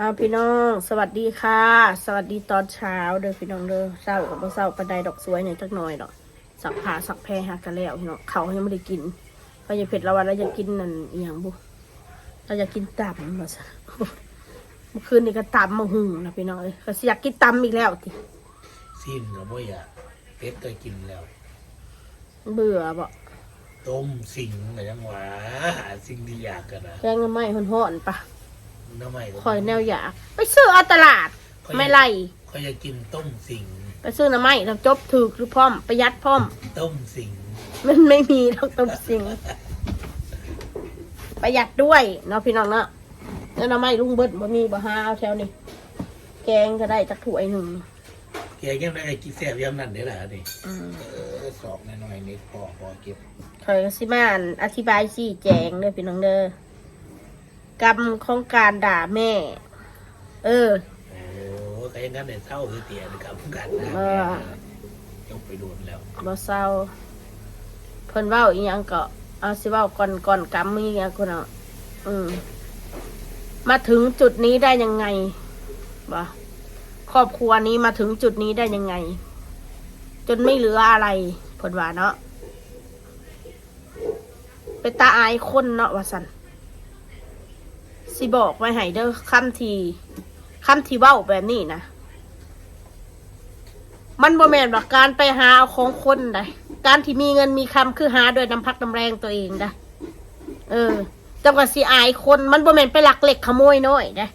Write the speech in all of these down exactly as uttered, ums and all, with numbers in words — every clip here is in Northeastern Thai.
อ่าพี่น้อง สวัสดีค่ะ สวัสดีตอนเช้าเด้อพี่น้องเด้อ เช้ากับบ่เช้าปานใดดอก สวยเนี่ยจักหน่อยดอก ซักผ้าซักแพรหากันแล้วพี่น้อง เขายังไม่ได้กิน เขาจะเผ็ดละวันแล้วจะกินนั่นอีหยังบุ เราจะกินตำมาซะ เมื่อคืนนี้ก็ตำมาหุงนะพี่น้องเอ้ย ก็สิอยากกินตำอีกแล้วติ สิ้นก็บ่อยาก เป็ดก็กินแล้ว เบื่อบ่ ต้มสิงก็ยังว่า หาสิ่งที่อยากกันนะ แกงหน่อไม้ฮ้อนๆปะ หน่อไม้ก็ คอยแนวอยาก ไปซื้อเอาตลาด ไม่ไร เขาอยากกินต้มสิง ไปซื้อหน่อไม้เราจบถืกหรือพร้อม ประหยัดพร้อม ต้มสิง มันไม่มีดอกต้มสิง ประหยัดด้วยเนาะพี่น้องเนาะ แล้วหน่อไม้ลุงเบิดบ่มีบ่หาเอาแถวนี้ แกงก็ได้จักถ้วยหนึ่ง แกงยังได้กินแซ่บยามนั้นเด้อล่ะนี่ อืม เออสอกน้อยๆนี่พอพอเก็บ คอยก็สิมาอันอธิบายชี้แจงเด้อพี่น้องเด้อ กรรมของการด่าแม่ เออ โอ้ก็ยังงั้นเนี่ยเศร้าคือเตียนกับกันนะ เออ จบไปโดนแล้ว บ่เศร้า เพิ่นเว้าอีหยังก็เอาสิเว้าก่อนก่อนกรรมมีหยังกูเนาะ อืม มาถึงจุดนี้ได้ยังไงบ่ ครอบครัวนี้มาถึงจุดนี้ได้ยังไง จนไม่เหลืออะไร เพิ่นว่าเนาะ เป็นตาอายคนเนาะว่าซั่น สิบอกไว้ให้เด้อ คำที่ คำที่เว้าแบบนี้นะ มันบ่แม่นว่าการไปหาเอาของคนได้ การที่มีเงินมีคำคือหาด้วยน้ำพักน้ำแรงตัวเองได้ เออ จังว่าสิอายคน มันบ่แม่นไปลักเล็กขโมยน้อยได้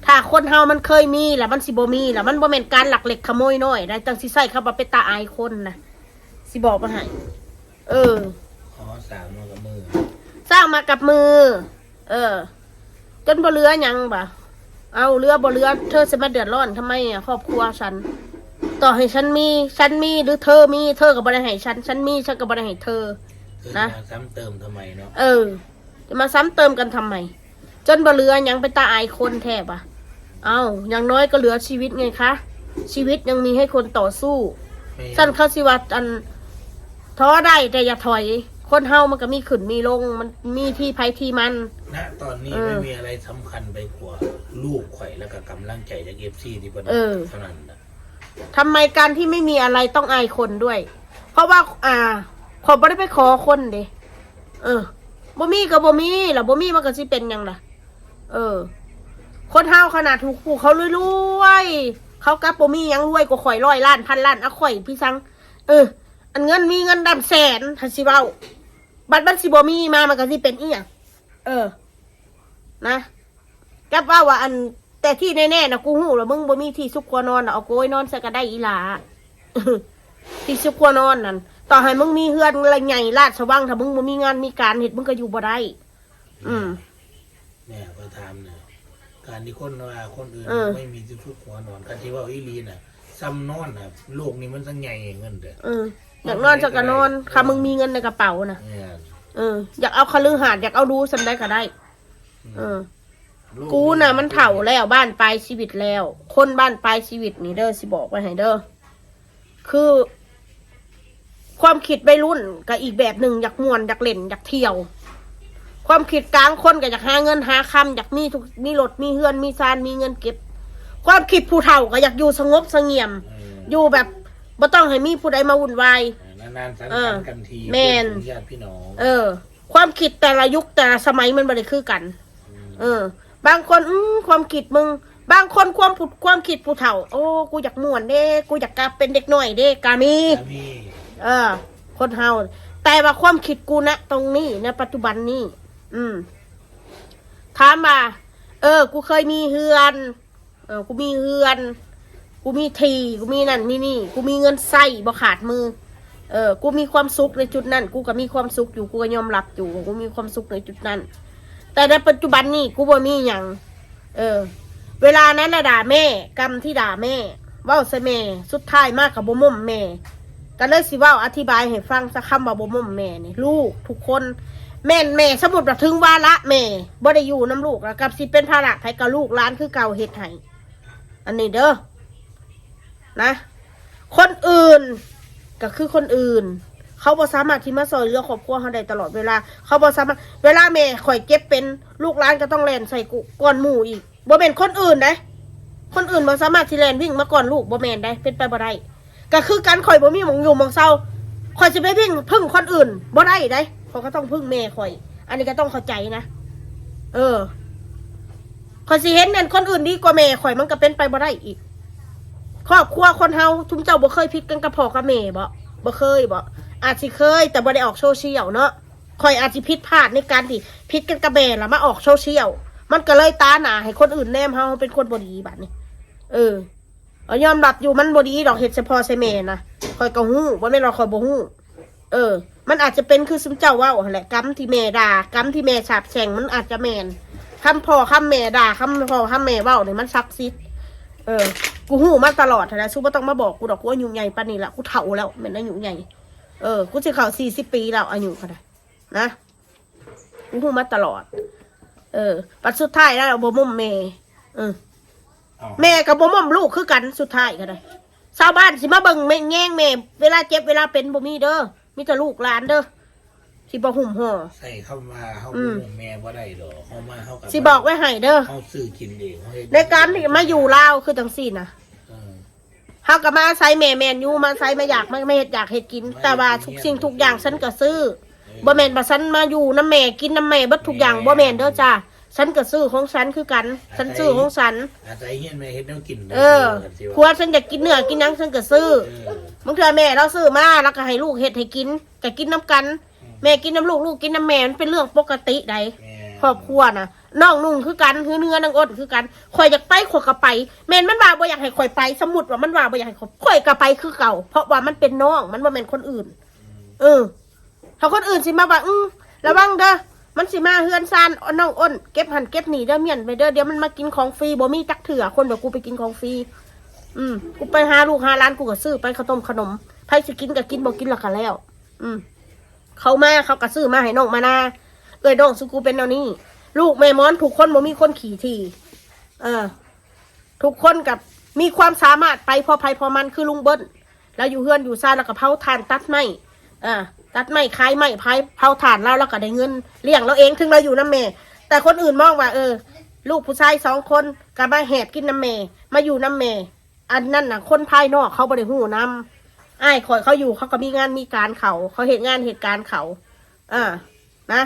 ถ้าคนเฮามันเคยมีแล้วมันสิบ่มีแล้ว มันบ่แม่นการลักเล็กขโมยน้อยได้ จังสิใช้คำว่าเป็นตาอายคนนะ สิบอกมาให้ เออ ขอสามมากับมือ สร้างมากับมือ เออ จนบ่เหลือหยังบ่ เอาเหลือบ่เหลือ เธอจะมาเดือดร้อนทำไมอ่ะ ครอบครัวฉัน ต่อให้ฉันมี ฉันมีหรือเธอมี เธอก็บ่ได้ให้ฉัน ฉันมี ฉันก็บ่ได้ให้เธอ เธอ นะ จะมาซ้ำเติมทำไมเนาะ เออ จะมาซ้ำเติมกันทำไม จนบ่เหลือหยังเป็นตาอายคนแท้บ่ะ เอาอย่างน้อยก็เหลือชีวิตไงคะ ชีวิตยังมีให้คนต่อสู้ ไม่ สั้นเขาสิว่าอันท้อได้แต่อย่าถอย คนเฮามันก็มีขึ้นมีลง มันมีที่ไผที่มัน ณตอนนี้ เออ ไม่มีอะไรสำคัญไปกว่า ลูกข่อยแล้วก็กำลังใจจากเอฟซีที่เพิ่น เออ เท่านั้นนะ ทำไมการที่ไม่มีอะไรต้องอายคนด้วย เพราะว่า อ่า ขอยบ่ได้ไปขอคนเด้ เออ บ่มีก็บ่มีล่ะ บ่มีมันก็สิเป็นหยังล่ะ เออ คนเฮาขนาดถูกผู้เขารวยๆ เขากลับบ่มีหยังรวยกว่าข่อยร้อยล้านพันล้าน เอาข่อยพี่ซัง เออ อันเงินมีเงินดำแสน ถ้าสิเว้า บัดมันสิบ่มีมา มันก็สิเป็นอีหยัง เออ นะ กับว่าว่าอัน แต่ที่แน่ๆนะ กูฮู้แล้วมึงบ่มีที่ซุกหัวนอนน่ะ เอาโกยนอนใส่ก็ได้อีหล่า ที่ซุกหัวนอนนั่น ต่อให้มึงมีเฮือนละใหญ่ลาดสว่าง ถ้ามึงบ่มีงานมีการเฮ็ด มึงก็อยู่บ่ได้ อืม แม่ก็ถามนะ การที่คนว่าคนอื่น เออ ไม่มีที่ซุกหัวนอน การที่ว่าอีหลีน่ะ ซ้ำนอนน่ะ โลกนี้มันจะใหญ่เงินเด้อ เออ อยากนอนใส่ก็นอน ถ้ามึงมีเงินในกระเป๋าน่ะ เนี่ย เออ อยากเอาคฤหาสน์ อยากเอาหรูส่ำใดก็ได้ เออ โล กูน่ะมันเฒ่าแล้ว บ้านปลายชีวิตแล้ว คนบ้านปลายชีวิตนี่เด้อ สิบอกไว้ให้เด้อ คือ ความคิดวัยรุ่นก็อีกแบบหนึ่ง อยากม่วน อยากเล่น อยากเที่ยว ความคิดกลางคนก็อยากหาเงินหาคำ อยากมีทุก มีรถ มีเฮือน มีซาน มีเงินเก็บ ความคิดผู้เฒ่าก็อยากอยู่สงบเสงี่ยม เออ อยู่แบบบ่ต้องให้มีผู้ใดมาวุ่นวาย นานๆสัง เอ สร อ รค์กันที แม่น เพื่อนฝูงญาติพี่น้อง เออ ความคิดแต่ละยุคแต่ละสมัยมันบ่ได้คือกัน อืม เออ บางคน อืม ความคิดมึง บางคนความผุด ความคิดผู้เฒ่า โอ้ กูอยากม่วนเด้ กูอยากกลับเป็นเด็กน้อยเด้ กะมี สามี เออ คนเฮา แต่ว่าความคิดกูณตรงนี้ ณ ปัจจุบันนี้ อืม ถามว่า เออ กูเคยมีเฮือน เออ กูมีเฮือน กูมีที่ กูมีนั่นมีนี่ กูมีเงินใช้บ่ขาดมือ เออ กูมีความสุขในจุดนั้น กูก็มีความสุขอยู่ กูก็ยอมรับอยู่ กูมีความสุขในจุดนั้น แต่ในปัจจุบันนี้ กูบ่มีหยัง เออ เวลานั้นน่ะด่าแม่ กรรมที่ด่าแม่ เว้าใส่แม่ สุดท้ายมาก็บ่ม่มแม่ ก็เลยสิเว้าอธิบายให้ฟังซะ คำว่าบ่ม่มแม่นี่ ลูกทุกคน แม่นแม่ สมมุติว่าถึงวาระแม่บ่ได้อยู่นำลูกแล้ว กับสิเป็นภาระไผกับลูกหลานคือเก่าเฮ็ดให้ อันนี้เด้อ นะ คนอื่น ก็คือคนอื่น เขาบ่สามารถที่มาซ่อยเหลือครอบครัวเฮาได้ตลอดเวลา เขาบ่สามารถ เวลาแม่ข่อยเจ็บเป็น ลูกหลานก็ต้องแล่นใส่กูก่อนหมู่อีก บ่แม่นคนอื่นเด้ คนอื่นบ่สามารถสิแล่นวิ่งมาก่อนลูก บ่แม่นเด้ เป็นไปบ่ได้ ก็คือกัน ข่อยบ่มีหม่องอยู่หม่องเซา ข่อยสิไปวิ่งพึ่งคนอื่นบ่ได้เด้ ข่อยก็ต้องพึ่งแม่ข่อย อันนี้ก็ต้องเข้าใจนะ เออ ข่อยสิเห็นนั่นคนอื่นดีกว่าแม่ข่อย มันก็เป็นไปบ่ได้อีก ครอบครัวคนเฮา ซุมเจ้าบ่เคยผิดกันกับพ่อกับแม่บ่ บ่เคยบ่ อาจสิเคย แต่บ่ได้ออกโซเชียลเนาะ ข่อยอาจสิผิดพลาดในการที่ผิดกันกับแม่แล้วมาออกโซเชียล มันก็เลยตาหน้าให้คนอื่นแนมเฮาเป็นคนบ่ดีบัดนี้ เออ เอายอมรับอยู่มันบ่ดีดอก เฮ็ดใส่พ่อใส่แม่นะ ข่อยก็ฮู้ บ่แม่นว่าข่อยบ่ฮู้ เออ มันอาจจะเป็นคือซุมเจ้าเว้าหั่นแหละ กรรมที่แม่ด่า กรรมที่แม่สาปแช่ง มันอาจจะแม่น คำพ่อคำแม่ด่า คำพ่อคำแม่เว้านี่มันศักดิ์สิทธิ์ เออ กูฮู้มาตลอดหั้นนะ ซุบ่ต้องมาบอกกูดอก กูอายุใหญ่ปานนี้ละ กูเฒ่าแล้ว แม่นอายุใหญ่ เออ กูสิเข้าสี่สิบปีแล้ว อายุก็ได้ นะ กูฮู้มาตลอด เออ บัดสุดท้ายแล้วบ่มุมแม่ เออ เอา แม่ก็บ่มุมลูกคือกัน สุดท้ายก็ได้ ชาวบ้านสิมาเบิ่งแม่แยงแม่ เวลาเจ็บเวลาเป็นบ่มีเด้อ มีแต่ลูกหลานเด้อ สิบ่หุ้มห่อ ใส่คำว่าเขา อืม บ่แม่บ่ได้ดอกเขามาเขากับ สิบอกไว้ให้เด้อ เขาซื้อกินเองเขาเฮ็ด ในการที่มาอยู่ลาวคือจังซี่นะ เออ เฮาก็มาอาศัยแม่แม่นอยู่ มาอาศัยมาอยากมามาเฮ็ดอยากเฮ็ดกิน แต่ว่าทุกสิ่งทุกอย่างฉันก็ซื้อ บ่แม่นว่าฉันมาอยู่นำแม่กินนำแม่เบิดทุกอย่าง บ่แม่นเด้อจ้า ฉันก็ซื้อของฉันคือกัน ฉันซื้อของฉัน อาศัยเฮียนแม่เฮ็ดแนวกิน เออ สิว่า ผัวฉันอยากกินเนื้อกินหยังฉันก็ซื้อ เออ บางเทื่อแม่เราซื้อมาแล้วก็ให้ลูกเฮ็ดให้กิน ก็กินนำกัน แม่กินนำลูก ลูกกินนำแม่ มันเป็นเรื่องปกติใด แม่ ครอบครัวนะ น้องนุ่งคือกัน คือเนื้อนางอ้นคือกัน ข่อยอยากไป ข่อยก็ไป แม่นมันว่าบ่อยากให้ข่อยไป สมมุติว่ามันว่าบ่อยากให้ข่อย ข่อยก็ไปคือเก่า เพราะว่ามันเป็นน้อง มันบ่แม่นคนอื่น เออ ถ้าคนอื่นสิมาว่า อือ ระวังเด้อ มันสิมาเฮือนซานน้องอ้น เก็บหั่นเก็บนี่เด้อ เมียนไปเด้อ เดี๋ยวมันมากินของฟรี บ่มีจักเทื่อ คนแบบกูไปกินของฟรี อืม กูไปหาลูกหาหลาน กูก็ซื้อไปข้าวต้มขนม ไผสิกินก็กิน บ่กินแล้วก็แล้ว อืม เขามา เขาก็ซื้อมาให้น้องมานา เอ้ยน้องสุกูเป็นแนวนี้ ลูกแม่มอนทุกคนบ่มีคนขี้ถี่ เออ ทุกคนกับมีความสามารถไปพอไผพอมัน คือลุงเบิ้ล แล้วอยู่เฮือนอยู่ซานแล้วก็เผาถ่านตัดไม้ อ่า ตัดไม้ขายไม้ เผา เผาถ่านแล้ว แล้วก็ได้เงินเลี้ยงเราเอง ถึงเราอยู่นำแม่ แต่คนอื่นมองว่า เออ ลูกผู้ชายสองคนก็มาแหบกินนำแม่ มาอยู่นำแม่ อันนั้นน่ะ คนภายนอกเขาบ่ได้ฮู้นำ อ้ายข่อยเขาอยู่ เขาก็มีงานมีการเขา เขาเฮ็ดงานเฮ็ดการเขา อ่า นะ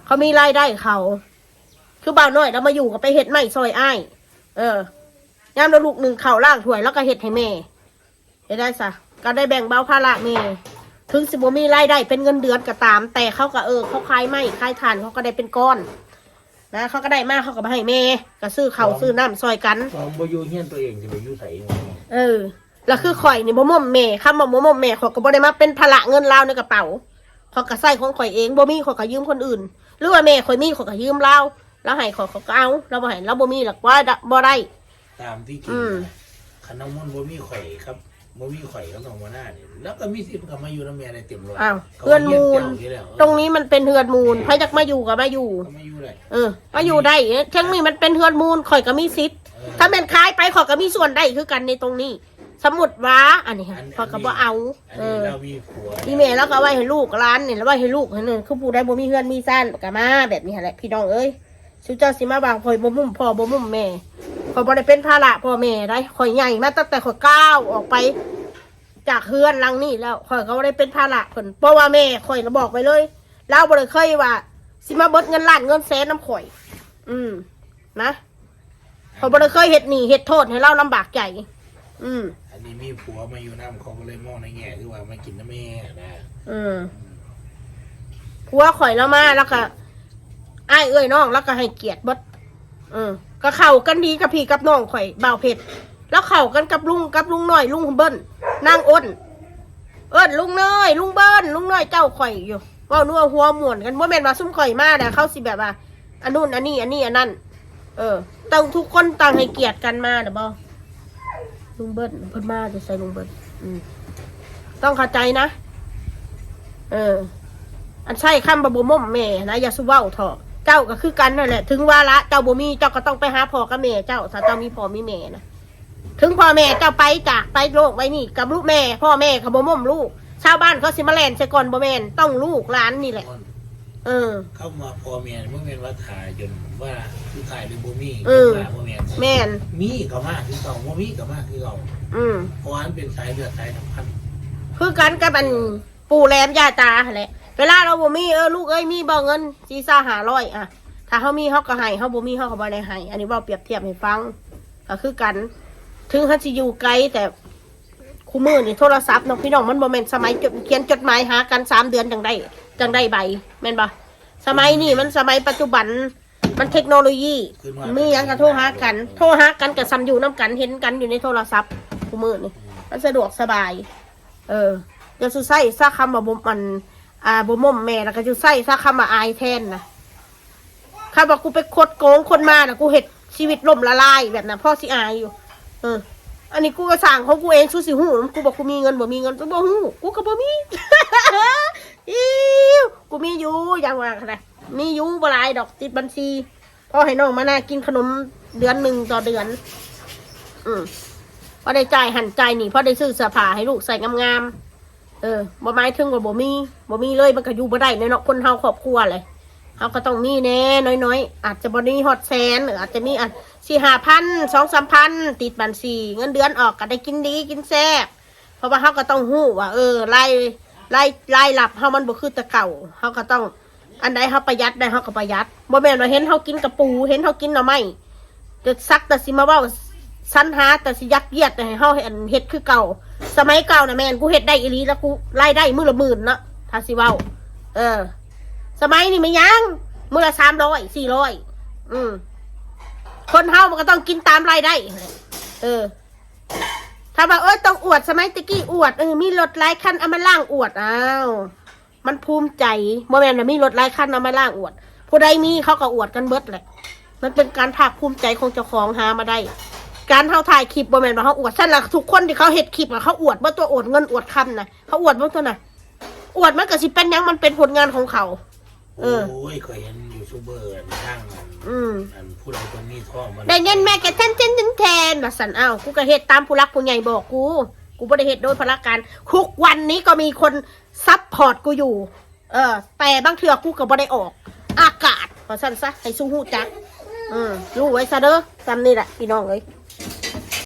เขามีรายได้เขา คือบ่าวน้อยแล้วมาอยู่ก็ไปเฮ็ดไม้ซอยอ้าย เออ ยามเราลูกหนึ่งข้าวล้างถ้วยแล้วก็เฮ็ดให้แม่ เฮ็ดได้ซะ ก็ได้แบ่งเบาภาระแม่ ถึงสิบ่มีรายได้เป็นเงินเดือนก็ตาม แต่เขาก็ เออ เขาขายไม้ขายถ่าน เขาก็ได้เป็นก้อน นะ เขาก็ได้มา เขาก็มาให้แม่ ก็ซื้อข้าวซื้อน้ำซอยกัน ของบ่อยู่เฮียนตัวเองสิไปอยู่ไส เออ แล้วคือข่อยนี่บ่ม่มแม่ คำว่าบ่ม่มแม่ ข่อยก็บ่ได้มาเป็นภาระเงินลาวในกระเป๋า ข่อยก็ใช้ของข่อยเอง บ่มีข่อยก็ยืมคนอื่น หรือว่าแม่ข่อยมีข่อยก็ยืมลาว ลาวให้ข่อยข่อยก็เอา ลาวบ่ให้ ลาวบ่มีหรอก บ่ได้ บ่ได้ ตามที่จริ อื ง ม คันน้องมนต์บ่มีข่อยครับ บ่มีข่อยกับน้องมาหน้านี่ แล้วก็มีสิทธิ์ก็มาอยู่นำแม่ได้เต็มร้อย อ้าว ขา เฮือนมูล เฮียนเจ้าอยู่แล้ว ตรงนี้มันเป็นเฮือนมูล ใครอยากมาอยู่ก็มาอยู่ ก็มาอยู่ได้ เออ มาอยู่ได้ เอ๊ะ เทิงนี้มันเป็นเฮือนมูล ข่อยก็มีสิทธิ์ เออ ถ้าแม่นขายไปข่อยก็มีส่วนได้คือกันในตรงนี้ สมมุติว่า อันนี้ อัน ข่อยก็บ่เอา อัน เอ นี้ อ เรามีผัว อีแม่เราก็เอาไว้ให้ลูกหลานนี่ แล้วไว้ให้ลูกให้นั่น คือผู้ใดบ่มีเฮือนมีซ่านก็มาแบบนี้หั่นแหละพี่น้องเอ้ย สุเจ้าสิมาว่าข่อยบ่มุ่มพ่อบ่มุ่มแม่ ข่อยบ่ได้เป็นภาระพ่อแม่ได้ ข่อยใหญ่มาตั้งแต่ข่อยก้าวออกไป จากเฮือนหลังนี้แล้ว ข่อยก็บ่ได้เป็นภาระเพิ่น เพราะว่าแม่ข่อยน่ะบอกไว้เลย ลาวบ่ได้เคยว่า สิมาเบิดเงินล้านเงินแสนนำข่อย อืม นะ ข่อยบ่ได้เคยเฮ็ดหนี้เฮ็ดโทษให้ลาวลำบากใจ อืม อันนี้มีผัวมาอยู่นำเขาก็เลยมองในแง่คือว่ามากินนำแม่นะ อืม ผัวข่อยลาวมาแล้วก็ อ้ายเอื้อยน้องแล้วก็ให้เกียรติเบิด เออ ก็เข้ากันดีกับพี่กับน้องข่อย บ่าวเพชร แล้วเข้ากันกับลุงกับลุงน้อยลุงเบิ้ล นางอ้น เอิ้นลุงน้อย ลุงเบิ้ล ลุงน้อยเจ้าข่อยอยู่ เว้านัวหัวม่วนกัน บ่แม่นว่าซุมข่อยมาแล้วเขาสิแบบว่า อันนู้นอันนี้อันนี้อันนั้น เออ ต้องทุกคนต่างให้เกียรติกันมาน่ะบ่ ลุงเบิ้ล เพิ่นมาจะใส่ลุงเบิ้ล อืม ต้องเข้าใจนะ เออ อันใช้คำบ่บ่ม่มแม่นะ อย่าสุเว้าเถาะ เจ้าก็คือกันนั่นแหละ ถึงวาระเจ้าบ่มี เจ้าก็ต้องไปหาพ่อกับแม่เจ้า ถ้าเจ้ามีพ่อมีแม่นะ ถึงพ่อแม่เจ้าไปจากไปโลกไว้นี่ กับลูกแม่ พ่อแม่เขาบ่ม่มลูก ชาวบ้านเขาสิมาแล่นใส่ก่อนบ่แม่น ต้องลูกหลานนี่แหละ อ้น เออ เข้ามาพ่อแม่บ่แม่นว่าถ่ายจนว่าคือถ่ายหรือบ่มี เออ ว่าบ่แม่น แม่น มีก็มาคือเก่าบ่มีก็มาคือเก่า อืม เพราะว่ามันเป็นสายเลือดสายสัมพันธ์ คือกันกับอันปู่แหลมย่าตาหั่นแหละ เวลาเราบ่มี เออ ลูกเอ้ย มีบ่เงินสี่ซาห้าร้อยอะ ถ้าเฮามีเฮาก็ให้ เฮาบ่มีเฮาก็บ่ได้ให้ อันนี้เว้าเปรียบเทียบให้ฟัง ก็คือกัน ถึงเฮาสิอยู่ไกล แต่คู่มื้อนี่โทรศัพท์เนาะพี่น้อง มันบ่แม่นสมัยจดเขียนจดหมายหากันสามเดือนจั่งได้จั่งได้ใบ แม่นบ่ สมัยนี้มันสมัยปัจจุบัน มันเทคโนโลยี มีหยังก็โทรหากัน โทรหากันก็ส่ำอยู่นำกัน เห็นกันอยู่ในโทรศัพท์คู่มื้อนี่ มันสะดวกสบาย เออ อย่าสุใส่ซะคำว่าบ่มัน อ่า บ่ม่มแม่ แล้วก็อยู่ใส่ซะคำว่าอายแทนนะ คำว่ากูไปคดโกงคนมาน่ะ กูเฮ็ดชีวิตล่มละลายแบบนั้น พ่อสิอายอยู่ เออ อันนี้กูก็สร้างของกูเอง สู้สิฮู้ กูบอกกูมีเงินบ่มีเงิน กูบ่ฮู้ กูก็บ่มี อิ้ว กูมีอยู่ อย่างว่าก็ได้ มีอยู่บ่หลายดอก ติดบัญชี พอให้น้องมานากินขนมเดือนหนึ่งต่อเดือน อืม พอได้จ่ายหั่นจ่ายนี่ พอได้ซื้อเสื้อผ้าให้ลูกใส่งามๆ เออ บ่หมายถึงว่าบ่มี บ่มีเลย มันก็อยู่บ่ได้แน่เนาะ คนเฮาครอบครัวเลย เฮาก็ต้องมีแน่น้อยๆ อาจจะบ่ได้ฮอดแสน หรืออาจจะมีอ่ะสี่ห้าพัน สองสามพัน ติดบัญชี เงินเดือนออกก็ได้กินดีกินแซ่บ เพราะว่าเฮาก็ต้องฮู้ว่า เออ ราย ราย รายรับเฮามันบ่คือแต่เก่า เฮาก็ต้อง อันใดเฮาประหยัดได้เฮาก็ประหยัด บ่แม่นว่าเห็นเฮากินกะปู เห็นเฮากินหน่อไม้ แต่สักแต่สิมาเว้า สรรหาแต่สิยัดเยียดให้เฮาเฮ็ดคือเก่า สมัยเก่าน่ะแม่น กูเฮ็ดได้อีหลี แล้วกูรายได้มื้อละหมื่นเนาะ ถ้าสิเว้า เออ สมัยนี้มันยัง มื้อละสามร้อย สี่ร้อย อืม คนเฮามันก็ต้องกินตามรายได้ เออ ถ้าว่า เอ้ย ต้องอวด สมัยตะกี้อวด เออ มีรถหลายคัน เอามาล่างอวด อ้าว มันภูมิใจ บ่แม่นว่ามีรถหลายคัน เอามาล่างอวด ผู้ใดมีเขาก็อวดกันเบิดแหละ มันเป็นการภาคภูมิใจของเจ้าของหามาได้ การเฮาถ่ายคลิป บ่แม่นว่าเฮาอวด ซั่นล่ะ ทุกคนที่เขาเฮ็ดคลิปอะ เขาอวดเบิดตัว อวดเงินอวดคำนะ เขาอวดเบิดตัวน่ะ อวดมันก็สิเป็นหยัง มันเป็นผลงานของเขา เออ โอ้ย เคยเห็นยูทูบเบอร์อันทางอัน อืม อันผู้ใดคนมีทองมัน ได้เงินแม่ก็แทนแทนแทนแทนว่าซั่น อ้าว กูก็เฮ็ดตามผู้หลักผู้ใหญ่บอกกู กูบ่ได้เฮ็ดโดยพละการ ทุกวันนี้ก็มีคนซัพพอร์ตกูอยู่ เออ แต่บางเทื่อกูก็บ่ได้ออกอากาศ ว่าซั่นซะ ให้สู้ฮู้จัก อืม รู้ไว้ซะเด้อ ซ้ำนี่แหละพี่น้องเอ้ย